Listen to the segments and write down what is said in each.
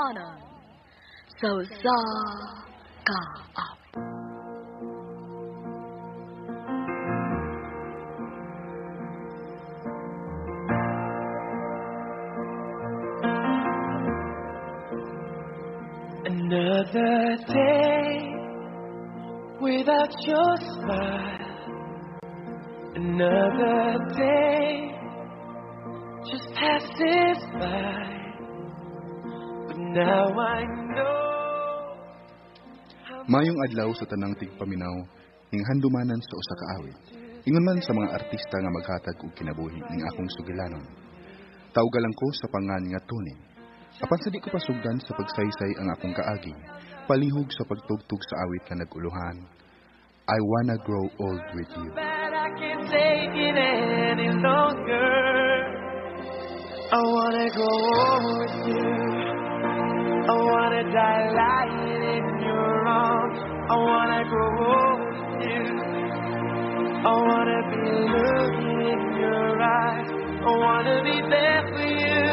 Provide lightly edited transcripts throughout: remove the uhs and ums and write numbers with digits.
Handumanan sa usa ka awit. Another day without your smile. Another day just passes by. But now I know. Mayong adlaw sa tanang tigpaminaw ning handumanan sa usa ka awit. Ingon man sa mga artista nga maghatag og kinabuhi ning akong sugilanon. Tawgalan ko sa pangan nga Tony. Apan sa di ko pasugdan sa pagsaysay ang akong kaagi, palihog sa pagtugtog sa awit nga naguluhan. I wanna grow old with you. Bad, I can't take it any longer. I wanna grow old with you. I wanna die lying in your arms. I wanna grow old with you. I wanna be looking in your eyes. I wanna be there for you,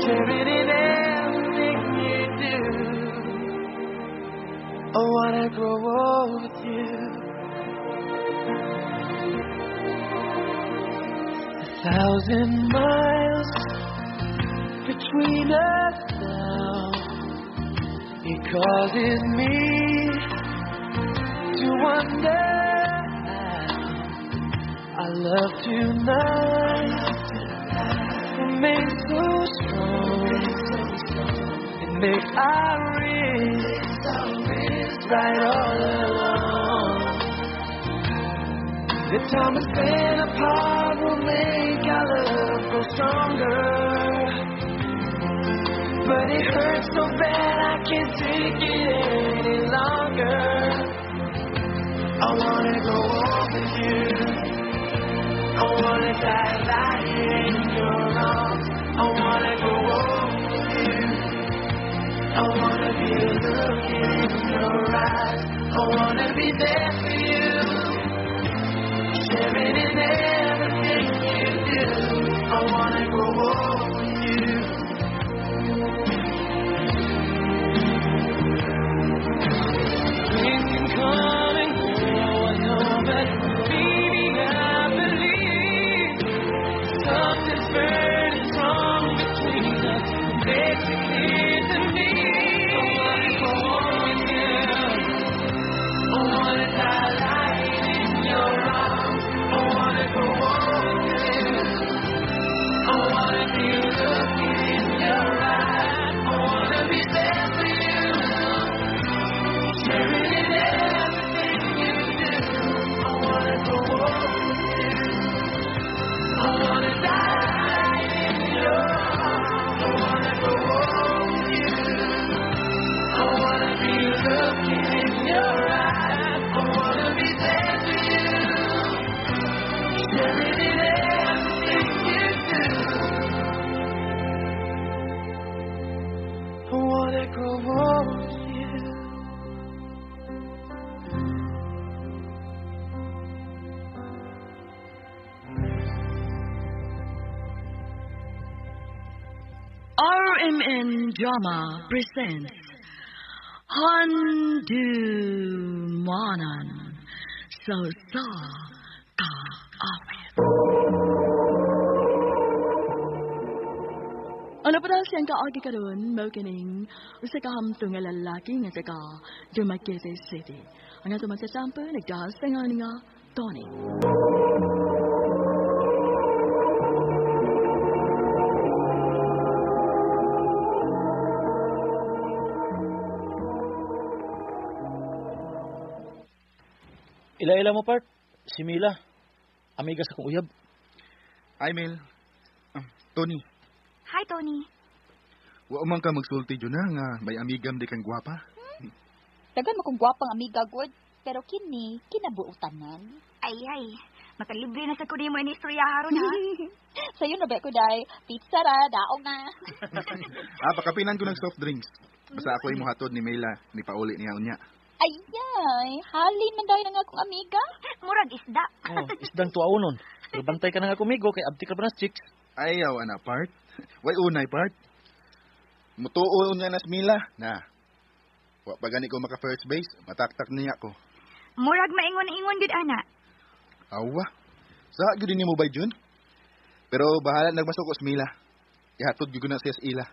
sharing in everything you do. I wanna grow old with you. 1,000 miles between us now. It causes me to wonder how our love tonight remains so strong. It makes our wrists right all along. The time we spend apart will make our love grow stronger. But it hurts so bad I can't take it any longer. I wanna go old with you. I wanna die lying in your arms. I wanna go old with you. I wanna be looking in your eyes. I wanna be there for you, sharing in everything you do. I wanna grow old with you. Things can come and go, I know, but baby, I believe something's burning strong between us. Makes it clear to me. I wanna go on with you. I wanna die lying in your arms. I wanna go on with you. I wanna be looking in your eyes. I wanna be there for you, sharing in everything you do. I wanna go on with you. I wanna die in your arms. I wanna go on with you. I wanna be looking in your eyes. I wanna be there for you, sharing in everything you do. I wanna grow old with you. RMN Drama presents Handumanan sa usa ka awit. Ano pa daw siyang kaagi karon mao kining usa ka hamtong nga lalaki nga taga Dumaguete City. Ang ato magsasampo nagdahas sa ngalan nga Tony. Ila-ila mo part, si Mila. Amiga sa kong uyab. Hi, Mel. Tony, Hi, Tony. wa man ka magsulti dyan na nga may amigam di kang gwapa. Dagan mo kong gwapang amiga, good. Pero kini, kinabuotanan. Ay, ay. Makalibre na sa kunin mo ini istorya haron, ha? Sa'yo na ba ko, day? Pizza ra, daong na. Pakapinan ko ng soft drinks. Basta ako ay muhatod ni Mela, ni pauli niya unya. Ay, ay. Halin man dahil ang akong amiga. Murag isda. Oh, isdang tuaonon. Pero bantay ka na nga kumigo kay abti ka pa na chicks. Ayaw, ana, part. Way unay, part. Mutuo niya na si Mila. Na. Wa pa gani ko maka first base, mataktak niya ko. Murag maingon-ingon gud ana. Awa. Sa gyud nimo bay Jun? Pero bahala nagmasuko si Mila. Ihatod gyud ko na siya sa ila.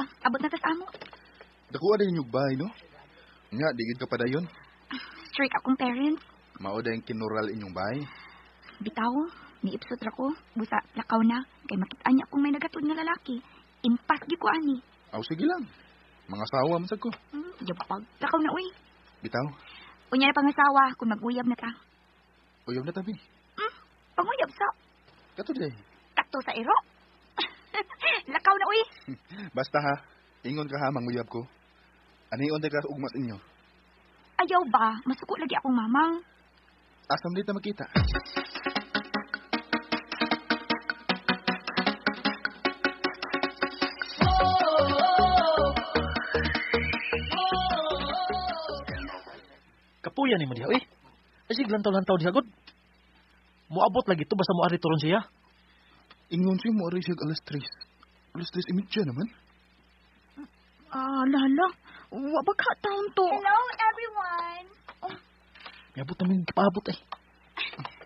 Ah, abot na tas amo. Dakuha din inyong bahay, no? Nga, di gyud ka padayon. Strict akong parents. Mao dayong kinural inyong bahay. Bitaw, niipsot ra ko. Busa, lakaw na. Kay makita niya kung may nagatod nga lalaki. Impas gyud ko ani. Aw, sige lang. Mga sawa man sad ko. Yabag, lakaw na uy. Bitaw, Unya na pangasawa kung mag-uyab na ta. uyab na tabi. Panguyab sa Kato day. kato sa iro. Lakaw na uy. Basta ha, ingon ka ha, manguyab ko. Anion tay ka ugma sa inyo. Ayaw ba, masuko lagi akong mamang. Asam dito makita. Kapuya ni mo diha, uy. Ay, sige, lantaw-lantaw diha, god. Muabot lagi to, basta muari turon siya. Ingon siya mo aray siya alas 3. Alas 3:30 naman. Ah, lala. Wa ba ka taon to? Hello everyone. Miabot namin paabot eh.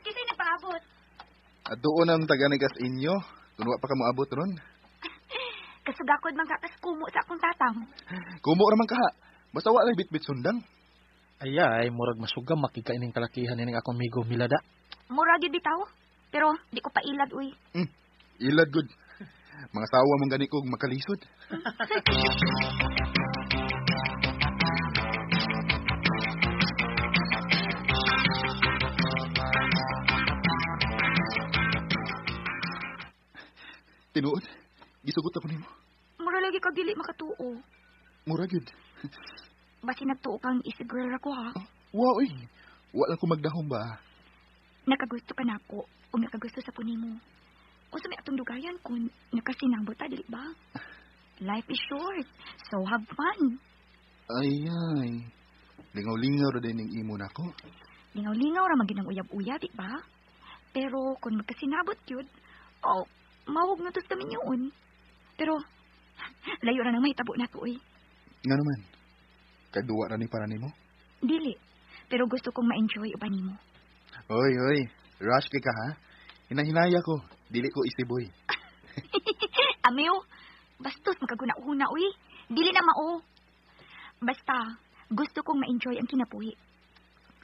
Kasi nagpaabot. At doon ang taganigas inyo. Kung wa pa ka moabot ron. Kasugakod man kakas kumo sa akong tatang. Kumo ra man ka ha. Basta wa lay bitbit sundang. Ay, ay, murag masugam makikaining kalakihan nining akong amigo Milada. Mura gyud bitaw. Pero di ko pailad uy. Ilad good. Mga sawa mong gani kog makalisod. Tinuod, gisugot ako nimo. Mura lagi kag dili makatuo. Mura gyud. Basi nagtuo kang isigurara ko ha. Wow, uy. Wa lang ko magdahom ba. Nakagusto ka nako o nakagusto sa punimo. Unsa may atong dugayan kung nakasinabot ta dili ba? Life is short, so have fun. Ay ay. Lingaw-lingaw ra din ning imo nako. Lingaw-lingaw ra man gyud ang uyab-uyab, di ba? Pero kung magkasinabot gyud, oh, mawog na to sa minyoon. Pero layo ra nang mahitabo nato oy. Nga naman. Kaduwa ra ni para nimo. Dili. Pero gusto kong ma-enjoy uban nimo. Oy, oy. Rush kay ka ha. Hinahinaya ko. Dili ko isiboy. Amiw, bastos makaguna-una uy. Dili na mao. Basta, gusto kong ma-enjoy ang kinabuhi.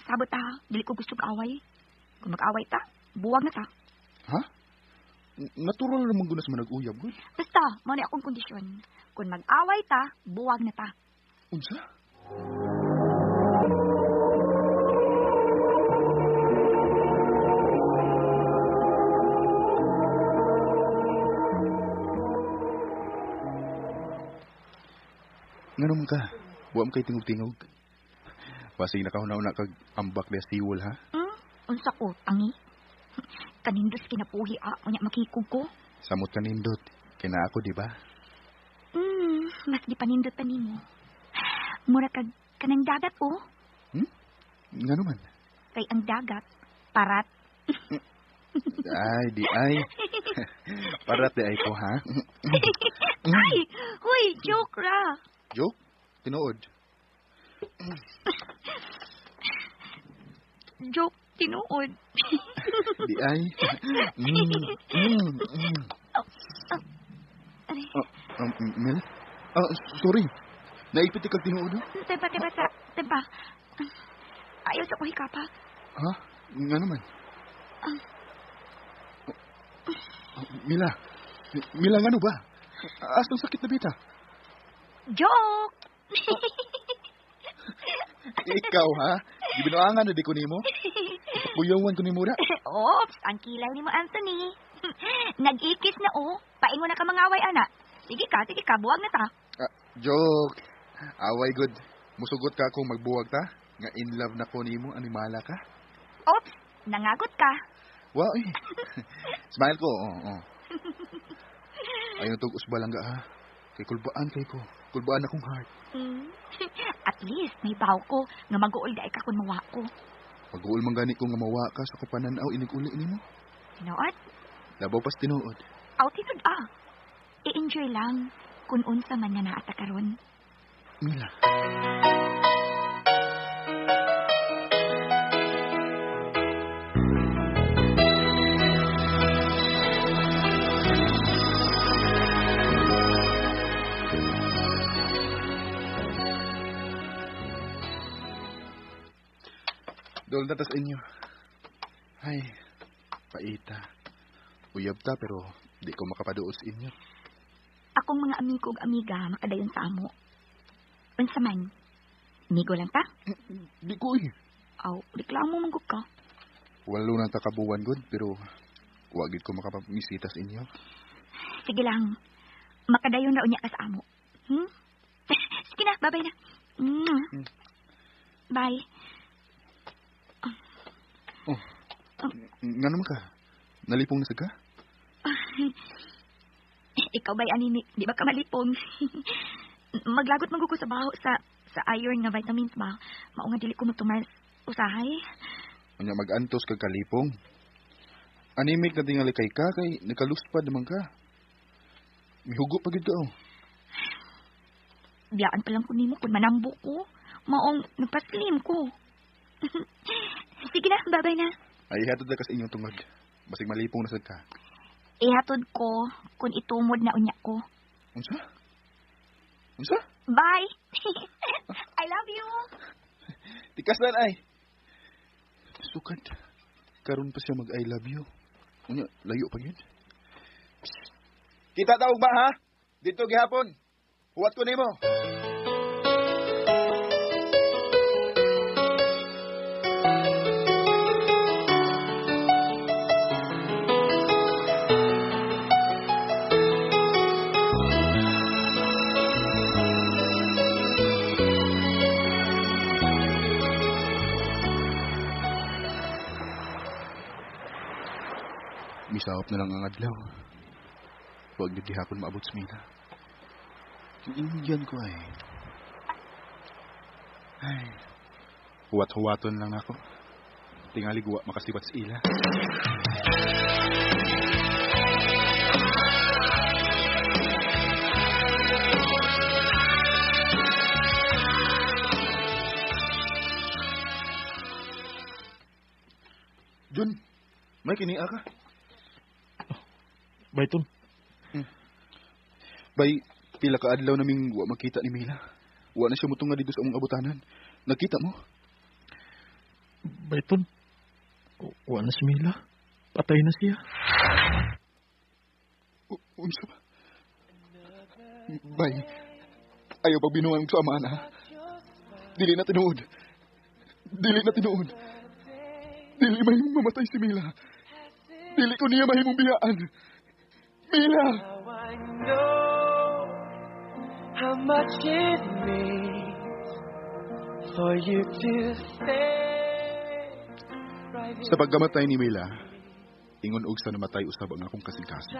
Sabot ta, dili ko gusto kaaway. Kung mag-away ta, buwag na ta. Ha? Natural naman gunas manag-uyab, gud. Basta, mao ni akong kondisyon. Kung mag-away ta, buwag na ta. Unsa? Nganom ka? Wa man kay tingog-tingog. Basig nakahuna-una kag ambak na siwol ha? Unsa ko, tangi? Kanindot kinapuhi ah, unya makikog ko. Samot ka nindot. Kina ako, di ba? Mas gipanindot pa nimo. Mura kag kanang dagat oh. Ngano man? Kay ang dagat, parat. Ay, di ay. Parat di ay ko, ha? Ay, huy, joke ra. Joke? Tinuod. Joke, tinuod. Di ay. Aray. Mel? Ah, sorry. Naipit ka tinuod, oh? Tempa, tempa, sa, tempa. Ayaw sa ko hikapa. Ha? Nga naman. Mila. Mila, ngano ba? Asang sakit na bita? Joke! Ikaw, ha? Gibinuangan na di ko nimo. Kuyawan ko ni Mura. Oops, ang kilay ni mo, Anthony. Nag-ikis na, oh. Paingon na ka mangaway, ana. Sige ka, buwag na ta. Ah, joke. Away, good. Musugot ka kung magbuwag ta. Nga in love na ko nimo, animala ka. Oops, nangagot ka. Wow, eh. Smile ko, oo. Oh, oh. Ayaw tug usba lang ga, ha? Kay kulbaan kay ko. Kulbaan akong heart. At least may baw ko nga mag-uol daay ka kung mawa ko. Pag-uol man gani ko nga mawa ka sa kapananaw inig-uli nimo. Tinuod? Labaw pas tinuod. Aw tinud ah. I-enjoy lang kung unsa man nga naa ta karon. Mila. Dol na tas inyo. Ay, paita. Uyab ta pero di ko makapaduol sa inyo. Akong mga amigo ug amiga makadayon sa amo. Unsa man? Amigo lang ta? Di ko eh. Aw, reklamo man gud ka. Walo na ta kabuwan gud pero wa gid ko makapamisita sa inyo. Sige lang. Makadayon na unya ka sa amo. Sige na, bye-bye na. Bye. Oh. Nga naman ka? Nalipong na sa ka? Ikaw ba'y animic? Di ba ka malipong? Maglagot man ko sa baho sa iron nga vitamins ba? Mao nga dili ko motumas usahay. Unya magantos kag kalipong. Anemic na tingali kay ka kay nakaluspad naman ka. Mihugo pa gid ka oh. Biyaan pa lang ko nimo kun manambo ko. Maong nagpaslim ko. Sige na, babay na. Ay, ihatod na ka sa inyong tungod. Basig malipong na sad ka. Ihatod ko kung itumod na unya ko. Unsa? Unsa? Bye! I love you! Tikas na ay! Sukad. Karon pa siya mag-I love you. Unya, layo pa yun. Kita taog ba ha? Dito gihapon. Huwat ko nimo. Misahop na lang ang adlaw. Huwag niyo gihapon maabot sa Mila. Indian ko ay. Ay, huwat-huwaton lang ako. Tingali guwa makasibat sa ila. Jun, may kinia ka? Bayton. Bay, pila ka adlaw naming wa makita ni Mila. Wa na siya mutunga dito sa among abutanan. Nakita mo? Bayton. Wa na si Mila. Patay na siya. Unsa ba? Bay, ayaw pagbinuang sa amaan ha. Dili na tinuod. Dili na tinuod. Dili mahimong mamatay si Mila. Dili ko niya mahimong biyaan. Mila! Now I know how much it means for you to stay right here. Sa pagkamatay ni Mila, ingon og sa namatay usab ang akong kasing-kasing.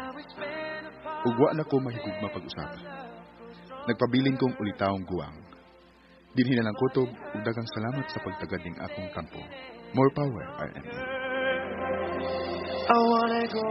Ug wa na ko mahigugma pag-usab. Nagpabilin kong ulitawong guwang. Dinhi na lang kutob ug daghang salamat sa pagtagad ning akong kampo. More power, RMN. I wanna go.